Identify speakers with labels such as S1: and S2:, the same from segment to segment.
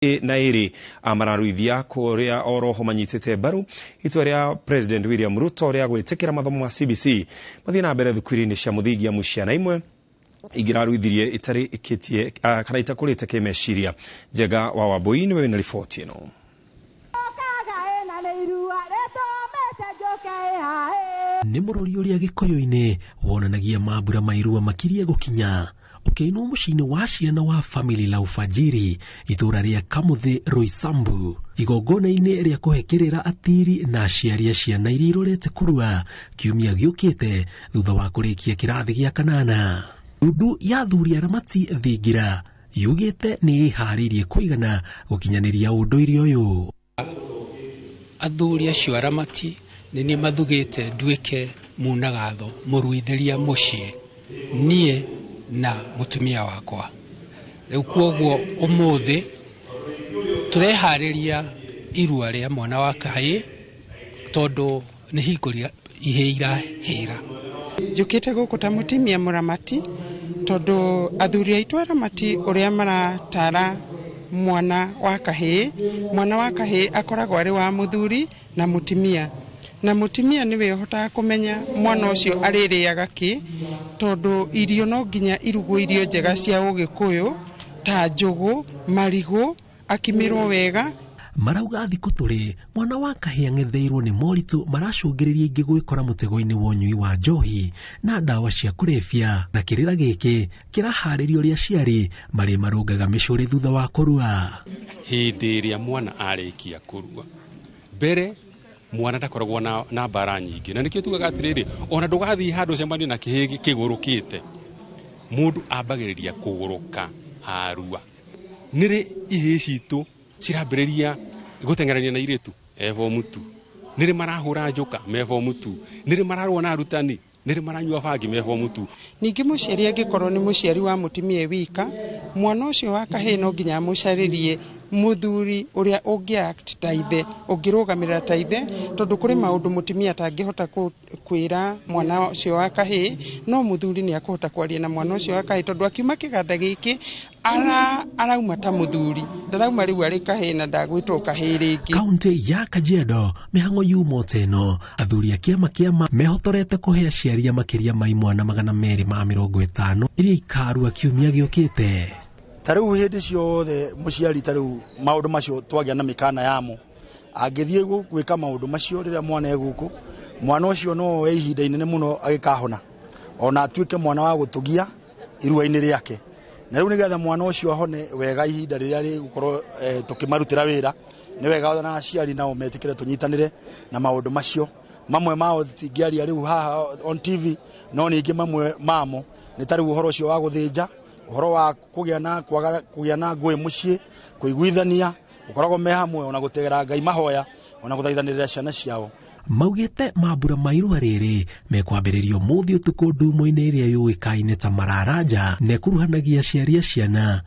S1: Na ĩrĩ mararuithia kũrĩa oroho manyitĩte mbaru itua rĩa President William Ruto rĩa gwĩtĩkĩra mathomo ma CBC mathiĩ na mbere thukuru-inĩ cia mũthingi, amu ciana imwe ingĩraruithirie itarĩ ikĩtie kana itakũrĩte kĩmeciria. Njenga wa Wambui nĩwe wĩna riboti ĩno.
S2: Nĩ mũrori ũrĩa Gĩkũyũ-inĩ wonanagia mambura ma irua makirie gũkinya, ũkĩinwo mũciĩ-inĩ wa ciana wa Family la Ufajiri, itũũra rĩa Kamuthĩ, Roysambu, igongona-inĩ rĩa kũhe kĩrĩra atiri na aciari a ciana iria irorete kũrua kiumia gĩũkĩte thutha wa kũrĩkia kĩrathi gĩa kanana. Ndundu ya athuri aramati thingira yugĩte nĩ ĩharĩirie kũigana gũkinyanĩria ũndũire ũyũ.
S3: Athuri acio aramati nĩ niĩ mathugĩte nduĩke munagatho, mũruithĩria mũciĩ, niĩ na mũtumia wakwa. Rĩu kuoguo ũmũthĩ tũreharĩria irua rĩa mwana wa kahĩĩ, tondũ nĩ hingo ihĩĩ irahĩra.
S4: Njũkĩte gũkũ ta mũtumia mũramati, tondũ athuri aitũ aramati ũrĩa maratara mwana wa kahĩĩ, mwana wa kahĩĩ akoragwo arĩ wa mũthuri na mũtumia, na mũtumia nĩwe ũhotaga kũmenya mwana ũcio arĩrĩaga kĩ, tondũ irio no nginya irugwo irio njega cia Ũgĩkũyũ ta njũgũ, marigũ, akimĩrwo wega.
S2: Marauga thikũ tũrĩ mwana wa kahĩĩ ang'etheirwo nĩ moritũ maracũngĩrĩria ingĩ gwĩkora mũtego-inĩ wa ũnyui wa njohi na ndawa cia kũrebia, na kĩrĩra gĩkĩ kĩraharĩrio ũrĩa aciari marĩ marũngaga mĩcũrĩ thutha wa kũrua.
S5: Hĩndĩ ĩrĩa mwana arĩkia kũrua, mbere mwana ndakoragwo na mbara nyingĩ, na nĩkĩo tugaga atĩrĩrĩ, ona ndũgathiĩ handũ ũcemanie na kĩhĩĩ kĩgũrũkĩte. Mũndũ ambagĩrĩria kũgũrũka arua. Nĩrĩ ihĩĩ citũ cirambĩrĩria gũteng'erania na airĩtu e form 2? Nĩrĩ marahũra njoka me form 2? Nĩrĩ mararũa na arutani? Nĩrĩ maranyua bangi me form 2?
S4: Ningĩ mũciari angĩkorwo nĩ mũciari wa mũtumia e wika, mwana ũcio wa kahĩĩ no nginya amũcarĩrie mũthuri ũrĩa ũngĩ act ta ithe, ũngĩrũgamĩrĩra ta ithe, tondũ kũrĩ maũndũ mũtumia atangĩhota kwĩra mwana ũcio wa kahĩĩ, no mũthuri nĩ akũhota kwaria na mwana ũcio wa kahĩĩ, tondũ akiuma kĩganda gĩkĩ arauma ta mũthuri, ndarauma rĩu arĩ kahĩĩ na ndagwĩtwo kahĩĩ rĩngĩ.
S2: Kaunti ya Kajiado mĩhang'o yuma teno athuri a kĩama kĩama mehotorete kũhe aciari a makĩria ma imwana 250 iria ikarua kiumia gĩũkĩte.
S6: Ta rĩu hĩndĩ ciothe mũciari, ta rĩu maũndũ macio twagĩa na mĩkana yamo, angĩthiĩ gwĩka maũndũ macio rĩrĩa mwana e gũkũ, mwana ũcio no oe ihinda inene mũno agĩkahona, ona atuĩke mwana wa gũtũgia irua-inĩ rĩake. Na rĩu nĩgetha mwana ũcio ahone wega ihinda rĩrĩa rĩgũkorwo tũkĩmarutĩra wĩra, nĩ wega na aciari nao metĩkĩre tũnyitanĩre na maũndũ macio. Mamwe mao tingĩaria rĩu haha on TV, no ningĩ mamwe mamo nĩ ta rĩu ũhoro ũcio wa gũthĩnja, ũhoro wa kũgĩa na kwaga kũgĩa na ngũĩ mũciĩ, kũiguithania, gũkoragwo me hamwe, ona gũtegera Ngai mahoya, ona gũthaithanĩrĩra ciana ciao.
S2: Maugĩte mambura ma irua rĩrĩ mekwambĩrĩrio ũmũthĩ ũtukũ ndumo-inĩ ĩrĩa yũĩkaine ta Mararanja, na ĩkuruhanagia aciari a ciana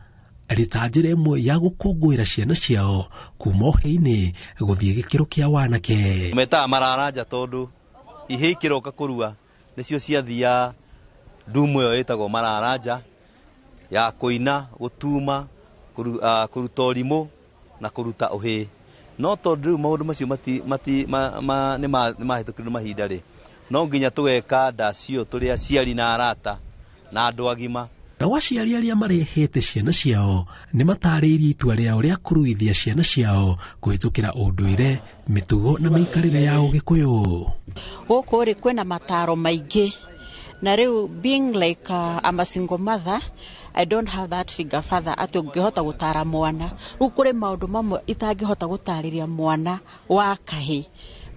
S2: arĩ ta njĩra ĩmwe ya gũkũngũĩra ciana ciao kuma ũhĩinĩ gũthiĩ gĩkĩro kĩa wanake.
S7: Metaga Mararanja tondũ ihĩĩ ikĩroka kũrua nĩcio ciathiaga ndumo ĩyo ĩtagwo Mararanja, ya kũina, gũtuma, kũruta ũrimũ na kũruta ũhĩĩ. No tondũ rĩu maũndũ macio nĩ mahĩtũkire nĩ mahinda rĩ, no nginya tũgeka ndacio tũrĩ aciari na arata na andũ agima.
S2: Nao aciari arĩa marehete ciana ciao nĩ matarĩirie itua rĩao rĩa kũruithia ciana ciao kũhĩtũkĩra ũndũire, mĩtugo na mĩikarĩre ya Ũgĩkũyũ.
S8: Gũkũ rĩ kwĩna mataro maingĩ, na rĩu being like I'm a single mother, I don't have that figure father atĩ ũngĩhota gũtara mwana. Rĩu kũrĩ maũndũ mamwe itangĩhota gũtarĩria mwana wa kahĩĩ,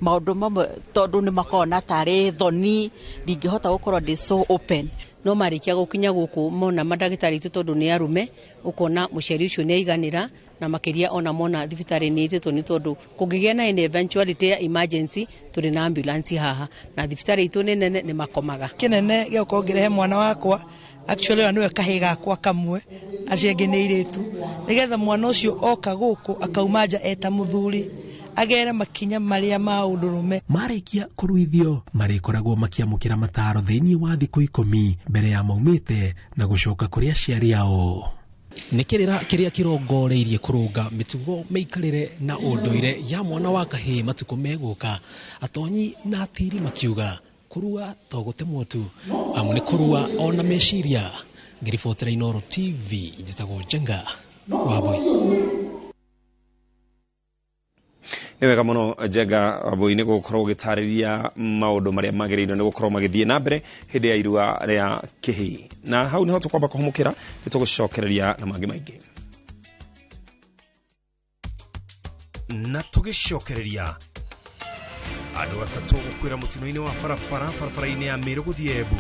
S8: maũndũ mamwe tondũ nĩ makoragwo na tarĩ thoni, ndingĩhota gũkorwo ndĩ so open.
S9: No marĩkia gũkinya gũkũ mona mandagĩtarĩ aitũ tondũ nĩ arume, ũkona mũciari ũcio nĩ aiganĩra, na makĩria ona mona thibitarĩ nĩ ĩtĩtwo, nĩ tondũ kũngĩgĩa na any eventuality ya emergency tũrĩ na ambulance haha, na thibitarĩ itũ nĩ nene, nĩ makomaga.
S10: Kĩnene gĩa gũkorwo ngĩrehe mwana wakwa, actually ũyũ nĩwe kahĩĩ gakwa kamwe, acio angĩ nĩ airĩtu, nĩgetha mwana ũcio oka gũkũ akauma nja eta mũthuri, agere makinya marĩa ma ũndũrũme.
S2: Marĩkia kũruithio marĩkoragwo makĩamũkĩra mataro thĩinĩ wa thikũ 10 mbere ya maumĩte na gũcoka kũrĩ aciari ao. Nĩ kĩrĩra kĩrĩa kĩrongoreirie kũrũnga mĩtugo, mĩikarĩre na ũndũire ya mwana wa kahĩĩ matukũ megũka. Atonyi na atiri makiuga kũrua to gũtemwo tu, amu nĩ kũrua ona meciria. Ngĩribotera Inooro TV, njĩtagwo Njenga Wambui.
S1: Nĩ wega mũno Njenga Wambui nĩ gũkorwo ũgĩtarĩria maũndũ marĩa magĩrĩirwo nĩ gũkorwo magĩthiĩ na mbere hĩndĩ ya irua rĩa kĩhĩĩ. Na hau nĩho tũkwamba kũhũmũkĩra, nĩ tũgũcokereria na mangĩ maingĩ. Na tũgĩcokereria, andũ atatũ gũkuĩra mũtino-inĩ wa barabara barabara-inĩ ya Mĩrũ gũthiĩ Embu.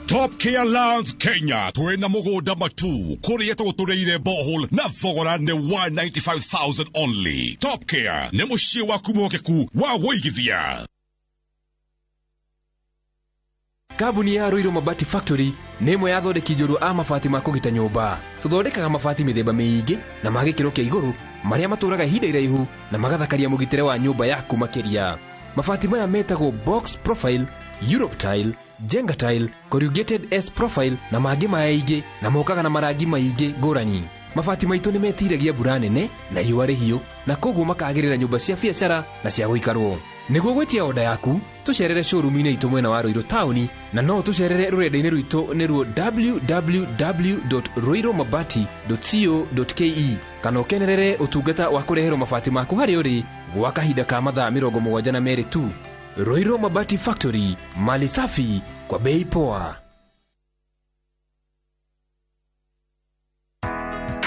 S11: Top Care Lands Kenya twina mugunda matu kuria tugutureire borehole na thogora ni 195,000 only. Top Care ni muciĩ waku mwihokeku wa wũigithia.
S12: Kambuni ya Ruiru Mabati Factory nĩ ĩmwe ya athondeki njorua a mabati ma kũgita nyũmba. Tũthondekaga mabati mĩthemba mĩingĩ na ma gĩkĩro kĩa igũrũ marĩa matũraga ihinda iraihu na magathakaria mũgitĩre wa nyũmba yaku makĩria. Mabati maya metagwo box profile, Europe tile, Jenga tile, corrugated S profile na mangĩ maingĩ, na mokaga na marangi maingĩ ngũrani. Mabati maitũ nĩ metiragia mbura nene na riũa rĩhiũ, na koguo makagĩrĩra nyũmba cia biacara na cia gũikarwo. Nĩguo gwĩtia oda yaku, tũcerere showroom-inĩ itũ mwena wa Ruiru taũni, na no tũcerere rũrenda-inĩ rwitũ nĩruo www.ruirumabati.co.ke, kana ũkenerere ũtungata wa kũreherwo mabati maku harĩa ũrĩ gwa kahinda ka mathaa 72 tu. Ruiru Mabati Factory, mali safi kwa bei poa.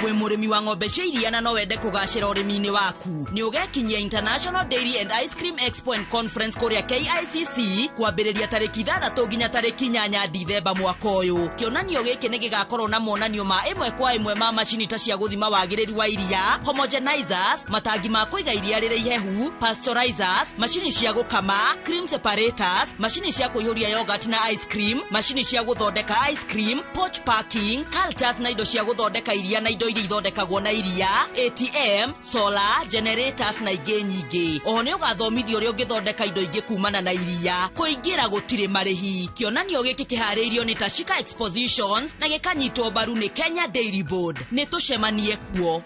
S13: Wĩ mũrĩmi wa ng'ombe cia iria na no wende kũgacĩra ũrĩmi-inĩ waku, nĩ ũgekinyia International Dairy and Ice Cream Expo and Conference kũrĩa KICC kwambĩrĩria tarĩki 6 nginya tarĩki 8 Dithemba mwaka ũyũ. Kĩonanio gĩkĩ nĩ gĩgakorwo na monanio ma ĩmwe kwa ĩmwe ma macini ta cia gũthima wagĩrĩru wa iria, homogenizers, matangi ma kũiga iria rĩrĩ ihehu, pasteurizers, macini cia gũkama, cream separators, macini cia kũihũria yogurt na ice cream, macini cia gũthondeka ice cream, pouch packing, cultures na indo cia gũthondeka iria na indo iria ithondekagwo na iria, ATM, solar, generators na ingĩ nyingĩ. Oho nĩ ũgathomithio ũrĩa ũngĩthondeka indo ingĩ kumana na iria. Kũingĩra gũtirĩ marĩhi. Kĩonanio gĩkĩ kĩharĩirio nĩ Tashika Expositions na gĩkanyitwo mbaru nĩ Kenya Dairy Board. Nĩ tũcemanie kuo.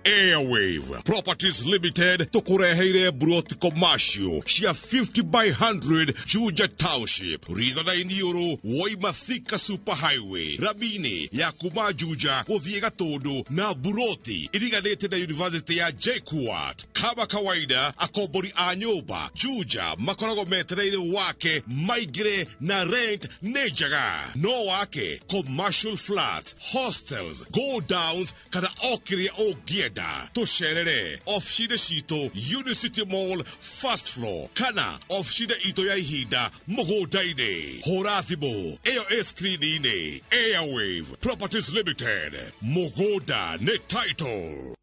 S11: Airwave Properties Limited tukureheire broti commercial cia 50 by 100 Juja Township, Ritha-inĩ ũrũ woima Thika Super Highway, ramini ya kuma Juja gũthiĩ Gatũndũ, na buroti iriganĩte na University ya JKUAT. Kama kawaida, akombori a nyũmba Juja makoragwo metereire wake maingĩre, na rent nĩ njega. No wake commercial flats, hostels, go downs kana o kĩrĩa ũngĩenda. Tũcerere ofici-inĩ citũ Unicity Mall first floor, kana ofici-inĩ itũ ya ihinda mũgũnda-inĩ. Hũra thimũ ĩyo ĩ screen-inĩ. Airwave Properties Limited, mũgũnda nĩ title.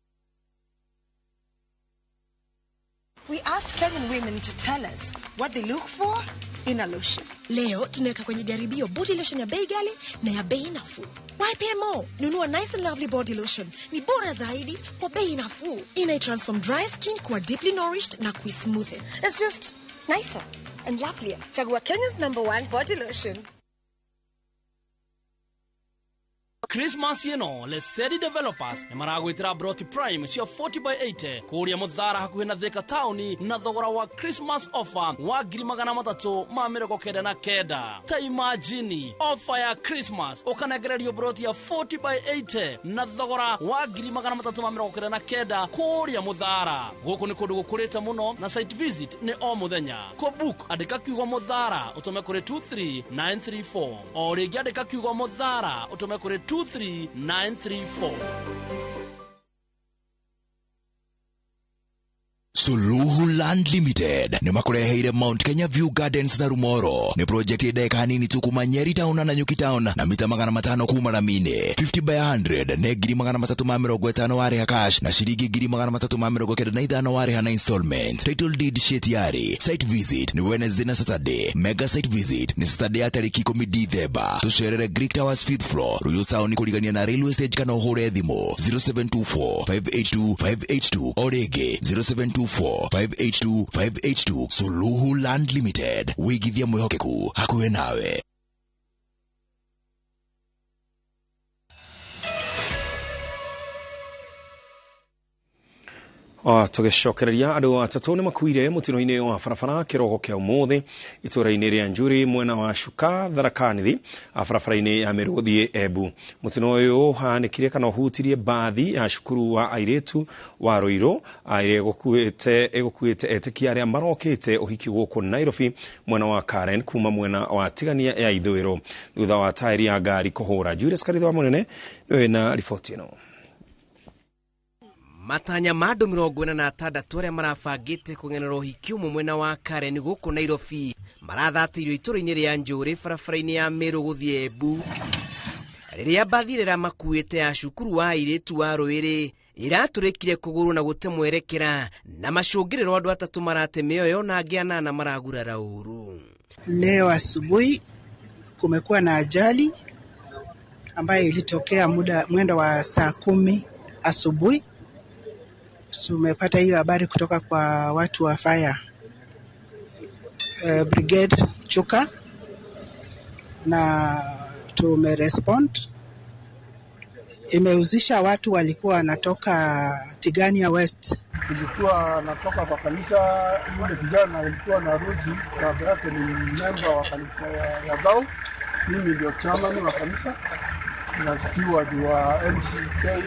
S14: We asked Kenyan women to tell us what they look for in a lotion.
S15: Leo tunaweka kwenye jaribio body lotion ya bei ghali na ya bei nafuu. Why pay more? Nunua Nice and Lovely body lotion. Ni bora zaidi kwa bei nafuu. Ina transform dry skin kuwa deeply nourished na kuismoothen.
S14: It's just nicer and lovelier. Chagua Kenya's #1 body lotion.
S16: Christmas ĩno Lesedi Developers nĩ maragwĩtĩra Broti Prime cia 40 by 80 kũrĩa Mũthara hakuhĩ na Thika taũni, na thogora wa Christmas offer wa 399,000. Ta imagine offer ya Christmas ũkanengererio broti ya 40 by 80 na thogora wa 399,000 kũrĩa Mũthara. Gũkũ nĩ kũndũ gũkũrĩte mũno na site visit nĩ o mũthenya. Kũbook andĩka kiugo Mũthara ũtũme kũrĩ 23934. O rĩngĩ andĩka kiugo Mũthara ũtũme kũrĩ 23934.
S17: Suluhu Land Limited nĩ makũreheire Mount Kenya View Gardens na Rumoro. Nĩ project ĩ ndagĩka nini tu kuma Nyeri Town na Nanyuki Town, na mita 500 kuma ramini. 50 by 100 nĩ 350,000 warĩha cash, na ciringi 395,000 warĩha na installment. Title deed sheet yari. Site visit ni Wednesday na Saturday. Mega site visit ni Saturday ya tarĩki 10 Dithemba. Tũcerere Greek Towers 5th floor, Ruiru Town, kũrigania na railway stage, kana ũhũre thimũ 0724 582 582 o rĩngĩ 0724 582 582 582. Suluhu Land Limited, wigithia mwihokeku hakuhe nawe.
S1: Tũgĩcokereria andũ atatũ nĩ makuire mũtino-inĩ wa barabara kĩroko kĩa ũmũthĩ itũũra-inĩ rĩa Njuri mwena wa Chuka Tharaka Nithi barabara-inĩ ya Meru gũthiĩ Embu. Mũtino ũyũ ũhanĩkire kana ũhutirie mbathi ya cukuru wa airĩtu wa Ruiru ĩrĩa ĩgũkuĩte etĩkia arĩa marokĩte ũhiki gũkũ Nairobi mwena wa Karen kuma mwena wa Tigania ya ithũĩro thutha wa taĩri ya ngari kũhũra. Julius Karitho wa Mũnene nĩwe na riboti ĩno.
S18: Matanya ma andũ 46 arĩa marabangĩte kũng'enera ũhiki ũmwe mwena wa Karen gũkũ Nairobi marathatĩirio itũũra-inĩ rĩa Njũrĩ barabara-inĩ ya Meru gũthiĩ Embu rĩrĩa mbathi ĩrĩa makuĩte ya cukuru wa airĩtu wa Rũĩrĩ ĩratũrĩkire kũgũrũ na gũte mwerekera na macũngĩrĩro andũ atatũ marate mĩoyo na angĩ anana maragurara ũru.
S19: Leo asubuhi kumekuwa na ajali ambayo ilitokea mwendo wa saa 10 asubuhi. Tumepata hiyo habari kutoka kwa watu wa fire brigade Chuka na tumerespond. Imehusisha watu walikuwa wanatoka Tigania West.
S20: Tulikuwa natoka kwa kanisa, yule kijana alikuwa na ruzi, baba yake ni member wa kanisa ya Dhau, mimi ndio chairman wa kanisa na steward wa MCK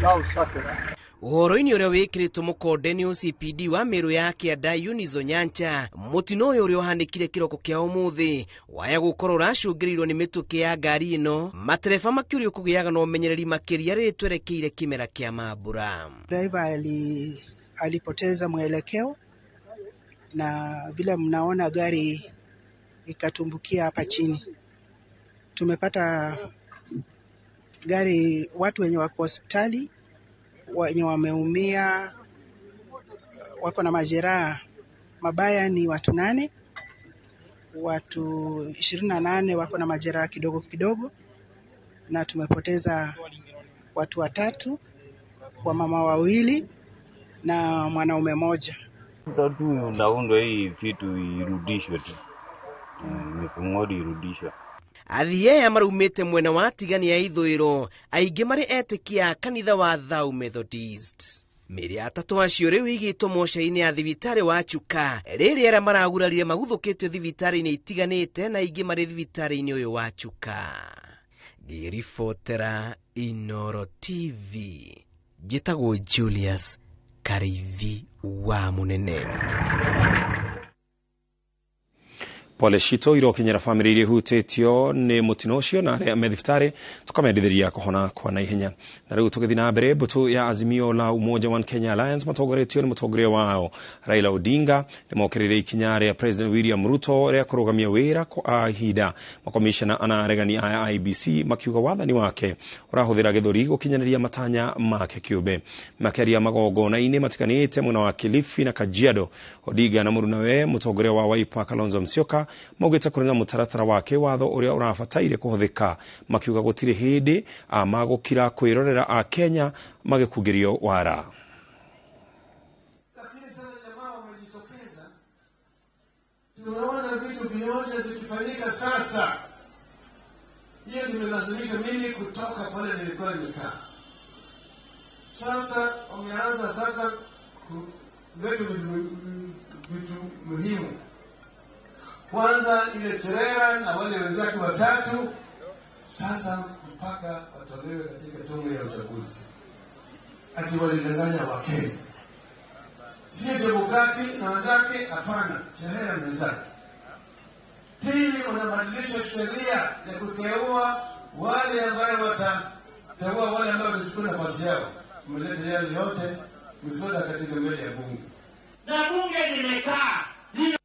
S20: Lau Sakera.
S18: Ũhoro-inĩ ũrĩa wĩkĩrĩtwo mũkonde nĩ OCPD wa Meru ya Kĩanda Eunice Onyancha, mũtino ũyũ ũrĩa ũhanĩkire kĩroko kĩa ũmũthĩ waya gũkorwo ũracũngĩrĩirio nĩ mĩtũkĩ ya ngari ĩno, matereba makĩũrio kũgĩaga na ũmenyereri makĩria rĩrĩa twerekeire kĩmera kĩa mambura.
S19: Driver alipoteza mwelekeo na vile mnaona gari ikatumbukia hapa chini. Tumepata gari, watu wenye wako hospitali, wenye wameumia, wako na majeraha mabaya ni watu 8, watu 28 wako na majeraha kidogo kidogo, na tumepoteza watu 3, wamama 2 na mwanaume 1.
S21: Tatu ndaundwa hii vitu irudishwe tu. Mipungori irudishwe.
S18: Athii aya maraumĩte mwena wa Tigania ya ithũĩro aingĩ marĩ etĩkia kanitha wa Thau Methodist. Mĩĩrĩ atatũ acio rĩu ĩigĩtwo mocarĩ-inĩ ya thibitarĩ wa Chuka rĩrĩa arĩa maragurarire maguthũkĩtio thibitarĩ-inĩ itiganĩte na aingĩ marĩ thibitarĩ-inĩ ũyũ wa Chuka. Ngĩribotera Inoro TV njĩtagwo Julius Kariithi wa Mũnene.
S1: Pole citũ irokinyĩra bamĩrĩ iria ihutĩtio nĩ mũtino ũcio na arĩa me thibitarĩ tũkamendithĩria kũhona kwa naihenya. Na rĩu tũgĩthiĩ na mbere, mbũtũ ya Azimio la Umoja One Kenya Alliance matongoretio nĩ mũtongoria wao Raila Odinga nĩmokĩrĩire ikinya rĩa President William Ruto rĩa kũrũgamia wĩra kwa ihinda makomishona ana aregani a IEBC makiuga wathani wake ũrahũthĩra gĩthũri gũkinyanĩria matanya make kĩũmbe. Makĩaria magongona-inĩ matiganĩte mwena wa Kilifi na Kajiado, Odinga na mũrunawe mũtongoria wa Wiper Kalonzo Musyoka maugĩte kũrĩ na mũtaratara wake watho ũrĩa ũrabataire kũhũthĩka, makiuga gũtirĩ hĩndĩ magũkira kwĩrorera a Kenya magĩkungĩrio wara.
S22: Lakini sasa jamaa wamejitokeza, tumeona vitu vionje zikifanyika sasa. Hiyo nimelazimisha mimi kutoka pale nilikuwa nimekaa. Sasa wameanza sasa kuleta vitu muhimu. Kwanza ile Cherera na wale wenzake 3 sasa mpaka watolewe katika tume ya uchaguzi. Ati walidanganya Wakenya. Sio Chebukati na wenzake, hapana, Cherera na wenzake. Pili, wanabadilisha sheria ya kuteua wale ambao watateua wale ambao watachukua nafasi yao. Mlete yale yote miswada katika mbele ya bunge.
S23: Na bunge limekaa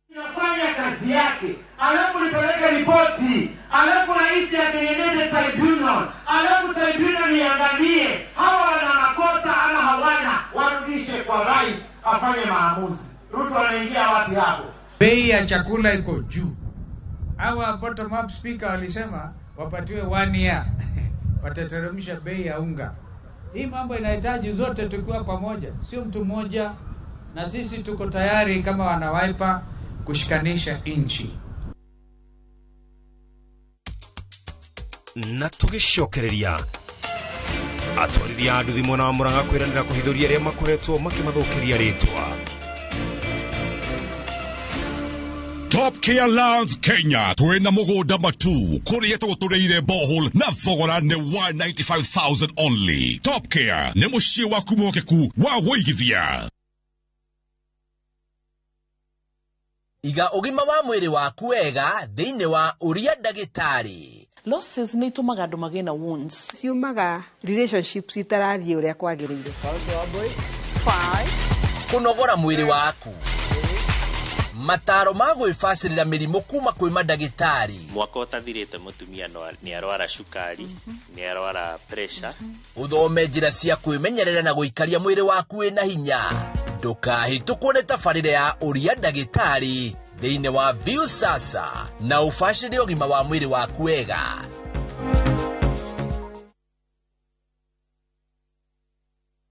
S23: linafanya kazi yake, alafu lipeleke ripoti, alafu rais atengeneze tribunal, alafu tribunal iangalie hawa wana makosa ama hawana, warudishe kwa rais afanye maamuzi. Ruto anaingia wapi hapo?
S24: Bei ya chakula iko juu. Hawa bottom up speaker walisema wapatiwe 1 year watateremsha bei ya unga. Hii mambo inahitaji zote tukiwa pamoja, sio mtu mmoja. Na sisi tuko tayari kama wana Wiper kushikanisha nchi.
S1: Na tũgĩcokereria atwarithia a nduthi mwena wa Murang'a kwĩranĩra kũhithũria arĩa makoretwo makĩmathũkĩria rĩtwa.
S11: Top Care Lands Kenya twina mugunda matu kuria tugutureire borehole na thogora ni 195,000 only. Top Care ni muciĩ waku mwokeku wa wũigithia.
S3: Iga ũgima wa mwĩrĩ waku wega thĩinĩ wa ũria ndagĩtarĩ.
S4: Losses nĩ itũmaga andũ magĩe na wounds.
S5: Ciumaga relationships itarathiĩ ũrĩa kwagĩrĩire.
S3: Kũnogora mwĩrĩ waku, mataro ma gwĩbacĩrĩra mĩrimũ kuma kwĩ mandagĩtarĩ.
S6: Mwaka ũtathirĩte mũtumia nĩ arwara cukari, nĩ arwara pressure.
S3: Ũthome njĩra cia kwĩmenyerera na gũikaria mwĩrĩ waku wĩna hinya. Ndũkahĩtũkwo nĩ tabarĩra ya ũria ndagĩtarĩ thĩinĩ wa Viusasa na ũbacĩrĩre ũgima wa mwĩrĩ waku wega.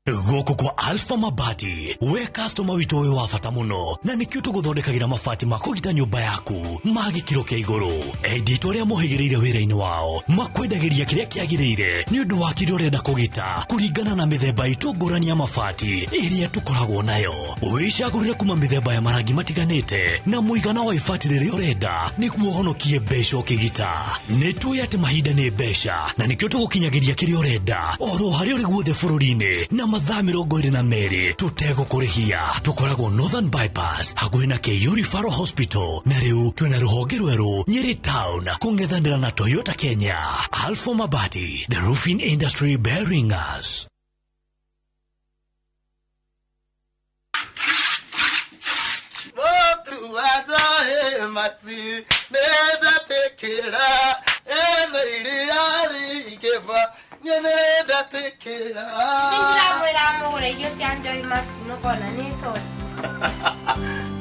S2: Gũkũ kwa Alpha Mabati, we customer witũ wĩ wa bata mũno, na nĩkĩo tũgũthondekagĩra mabati ma kũgita nyũmba yaku ma gĩkĩro kĩa igũrũ. Endia aitũ arĩa mohĩgĩrĩire wĩra-inĩ wao makwendagĩria kĩrĩa kĩagĩrĩire nĩ ũndũ wa kĩrĩa ũrenda kũgita kũringana na mĩthemba itũ ngũrani ya mabati ĩrĩa tũkoragwo nayo. Wĩcagũrĩre kuma mĩthemba ya marangi matiganĩte na mũigana wa ibati rĩrĩa ũrenda nĩguo ũhonokie mbeca ũkĩgita. Nĩ tũĩ atĩ mahinda nĩ mbeca na nĩkĩo tũgũkinyagĩria kĩrĩa ũrenda oro harĩa ũrĩ guothe bũrũri-inĩ na mathaa 22 tũtegũkũrĩhia. Tũkoragwo Northern Bypass hakuhĩ na KU Referral Hospital, na rĩu twĩna rũhonge rwerũ Nyeri Town kũng'ethanĩra na Toyota Kenya. Alpha Mabati, the roofing industry bearing us.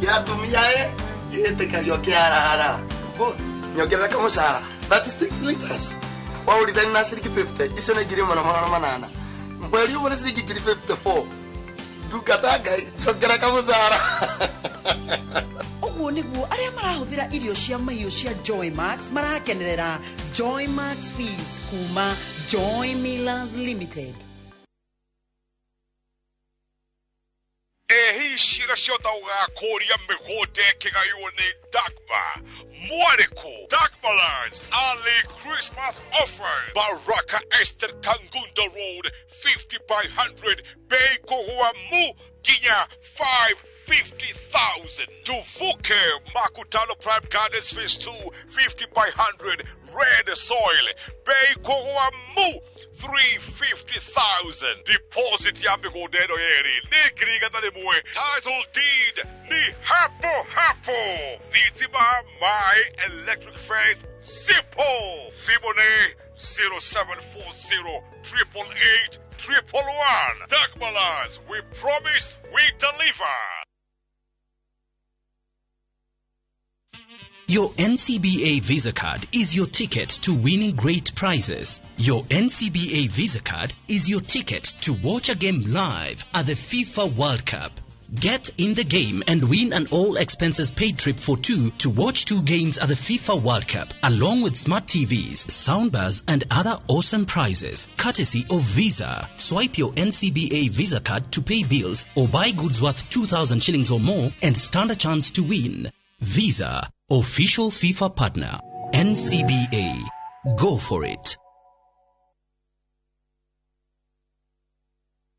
S25: Gĩatumia gĩtĩkagio kĩarahara. Boss, nyongerera kamũcara 36 liters. Waũrithania na ciringi 50, icio nĩ 1800. Mweri ũmwe nĩ ciringi 54. Ndungata Ngai, nyongerera kamũcara.
S26: Ũguo nĩguo arĩa marahũthĩra irio cia mahiũ cia Joy Max marakenerera Joy Max Feeds kuma Joy Millers Limited.
S11: Ehi cira ciothe ũgakũria mĩgũnda ĩkĩgaywo nĩ Dagmar Mwarĩkũ. Dagmar Lands early Christmas offer. Baraka Estate Kangundo Road 50 by 100 bei kũgũa mu nginya 550,000. Tuvuke Makutano Prime Gardens Phase 2 50 by 100 red soil bei kũgũa mu 350,000. Deposit ya mĩgũnda ĩno yerĩ nĩ 100,000. Title deed ni hapo hapo. Thitima, maĩ, electric fence simple. Thimũ nĩ 0740 888 111. Dagmar Lands, we promise, we deliver.
S27: Your NCBA Visa card is your ticket to winning great prizes. Your NCBA Visa card is your ticket to watch a game live at the FIFA World Cup. Get in the game and win an all-expenses paid trip for two to watch 2 games at the FIFA World Cup, along with smart TVs, soundbars, and other awesome prizes, courtesy of Visa. Swipe your NCBA Visa card to pay bills or buy goods worth 2,000 shillings or more and stand a chance to win. Visa, official FIFA partner. NCBA. Go for it.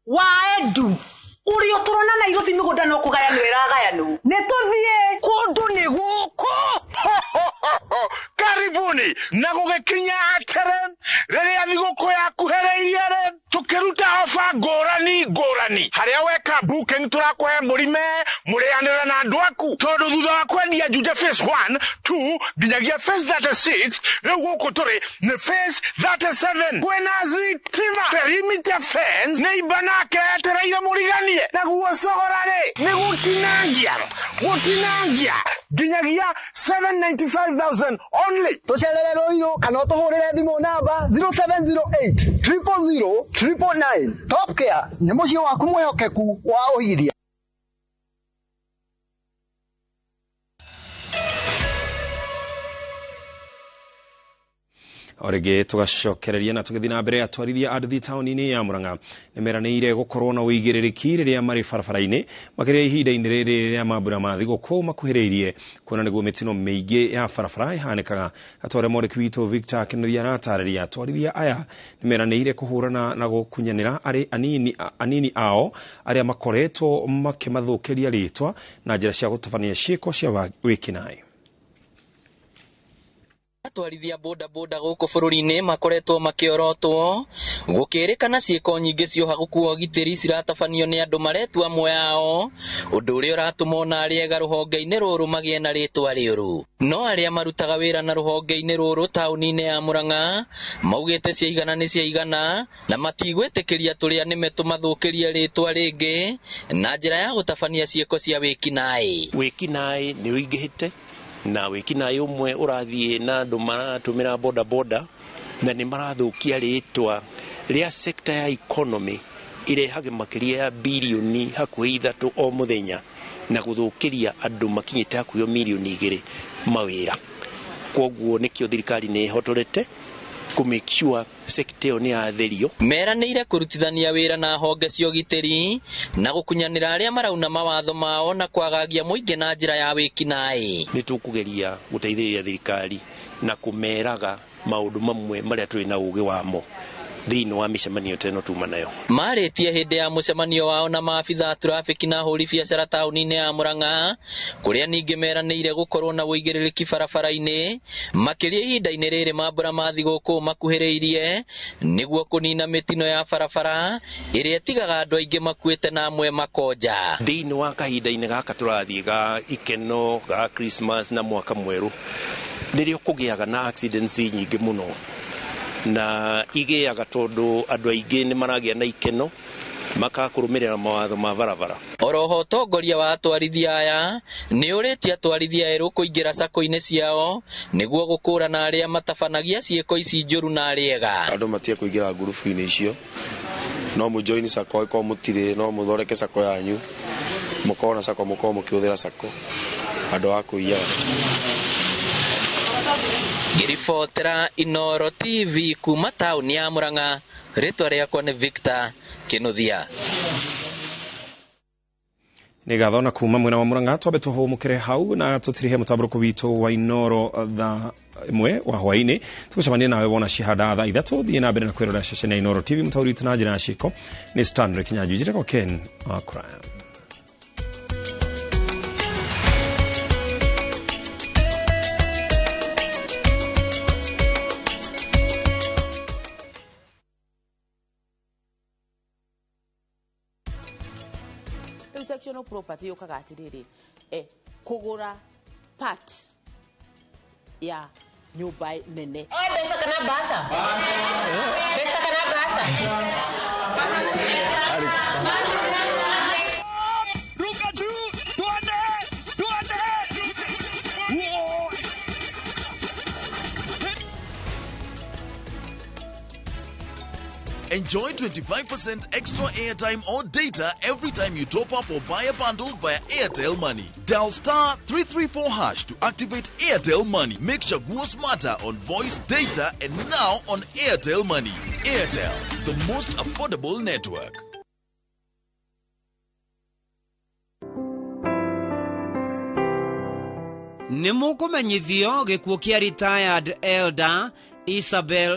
S28: Waedu uri uturona Nairobi migunda no kugayanwo iragayanwo ni tuthie
S29: kundu ni guku. Karibuni na gugikinya atere riria thiguku yakuhereirie ri tukiruta ofa ngurani ngurani haria weka booking turakuhe murime murianira na andu aku tondu thutha wa kwendia Juja phase 1 2 nginyagia phase 36 riu guku turi ni phase 37 kwina thitima perimeter fence neighbor nake etereire muriganie naguo cogora ri ni gutinangia gutinangia nginyagia 795,000 only.
S30: Tucerere Ruiru kana utuhurire thimu namba 0708 000 999. Top Care nĩ mũciĩ waku mwĩhokeku wa ũigithia.
S1: O rĩngĩ tũgacokereria na tũgĩthiĩ na mbere, atwarithia a nduthi taũni-inĩ ya Murang'a nĩ meranĩire gũkorwo na ũigĩrĩrĩki rĩrĩa marĩ barabara-inĩ, makĩria ihinda-inĩ rĩrĩ rĩa mambura ma thigũkũ makuhĩrĩirie, kuona nĩguo mĩtino mĩingĩ ya barabara ĩhanĩkaga. Na ta ũrĩa mwandĩki witũ Victor Kĩnuthia aratarĩria, atwarithia aya nĩ meranĩire kũhũrana na gũkunyanĩra arĩ anini ao arĩa makoretwo makĩmathũkĩria rĩtwa na njĩra cia gũtabania ciĩko cia wĩkinaĩ.
S7: Atwarithia boda boda gũkũ bũrũri-inĩ makoretwo makĩorotwo gũkĩrĩkana ciĩko nyingĩ cioha gũkua ũgitĩri ciratabanio nĩ andũ maretua amwe ao, ũndũ ũrĩa ũratũma ona arĩa ega rũhonge-inĩ rũrũ magĩe na rĩtwa rĩũru. No arĩa marutaga wĩra na rũhonge-inĩ rũrũ taũni-inĩ ya Murang'a maugĩte ciaigana nĩ ciaigana na matigwĩtĩkĩria tũrĩa nĩme tũmathũkĩrie rĩtwa rĩngĩ na njĩra ya gũtabania ciĩko cia wĩkinaĩ.
S8: Wĩkinaĩ nĩ ũingĩhĩte na wĩkinaĩ ũmwe ũrathiĩ na andũ maratũmĩra boda boda na nĩ marathũkia rĩtwa rĩa sector ya economy irehage makĩria ya birioni hakuhĩ 3 o mũthenya na gũthũkĩria andũ makinyĩte hakuhĩ mirioni 2 mawĩra. Kwoguo nĩkĩo thirikari nĩ ĩhotorete kũ make sure sector ĩyo nĩ yatherio.
S7: Meranĩire kũrutithania wĩra na honge cia ũgitĩri na gũkunyanĩra arĩa marauna mawatho mao na kwagagia mũingĩ na njĩra ya wĩkinaĩ.
S8: Nĩ tũkũgeria gũteithĩrĩria thirikari na kũmeraga maũndũ mamwe marĩa tũrĩ na ũgĩ wamo thĩinĩ wa mĩcemanio ta ĩno tuma nayo.
S7: Marĩtie hĩndĩ ya mũcemanio wao na maabitha a trafiki na ahũri biacara taũni-inĩ ya Murang'a, kũrĩa ningĩ meranĩire gũkorwo na ũigĩrĩrĩki barabara-inĩ makĩria ihinda-inĩ rĩrĩ mambura ma thigũkũ makuhĩrĩirie nĩguo kũnina mĩtino ya barabara ĩrĩa ĩtigaga andũ aingĩ makuĩte na amwe makonja.
S8: Thĩinĩ wa kahinda-inĩ gaka tũrathiĩ ga ikeno ga Christmas na mwaka mwerũ nĩrĩo kũgĩaga na accidents nyingĩ mũno na igĩaga tondũ andũ aingĩ nĩ maragĩa na ikeno makakũrũmĩrĩra mawatho ma barabara.
S7: Oroho ũtongoria wa atwarithia aya nĩ ũrĩtie atwarithia erũ kũingĩra sako-inĩ ciao nĩguo gũkũrana arĩa matabanagia ciĩko ici njũru na arĩa ega.
S9: Andũ matige kũingĩra ngurubu-inĩ icio, no mũjoini sako ĩkorwo mũtirĩ, no mũthondeke sako yanyu, mũkorwo na sako, mũkorwo mũkĩhũthĩra sako andũ a kũiyaga.
S7: Ngĩribotera Inooro TV kuma taũni ya Murang'a, rĩtwa rĩakwa nĩ Victor Kĩnuthia.
S1: Nĩ ngatho na kuma mwena wa Murang'a twambe tũhũmũkĩre hau na tũtirihe mũtambũrũko witũ wa Inooro thaa 1 wa hwaĩ-inĩ. Tũgũcemania nawe wona cihanda thaa 3. Thiĩ na mbere na kwĩrorera ceceni ya Inooro TV. Mũtaũri witũ na njĩra ya ciĩko nĩ Stanley Kinyanjui. Njĩtagwo Ken Wakuraya.
S4: Sectional property yokaga atiriri kugura part ya nyumba nene.
S10: Oe mbeca kana mbaca? Mbeca kana mbaca?
S29: Ruka juu, tuende, tuende.
S12: Enjoy 25% extra airtime or data every time you top up or buy a bundle via Airtel Money. Dial *334# to activate Airtel Money. Make Chaguo smarter on voice, data, and now on Airtel Money. Airtel, the most affordable network.
S13: Nĩ mũkũmenyithio gĩkuũ kĩa retired elder Isabel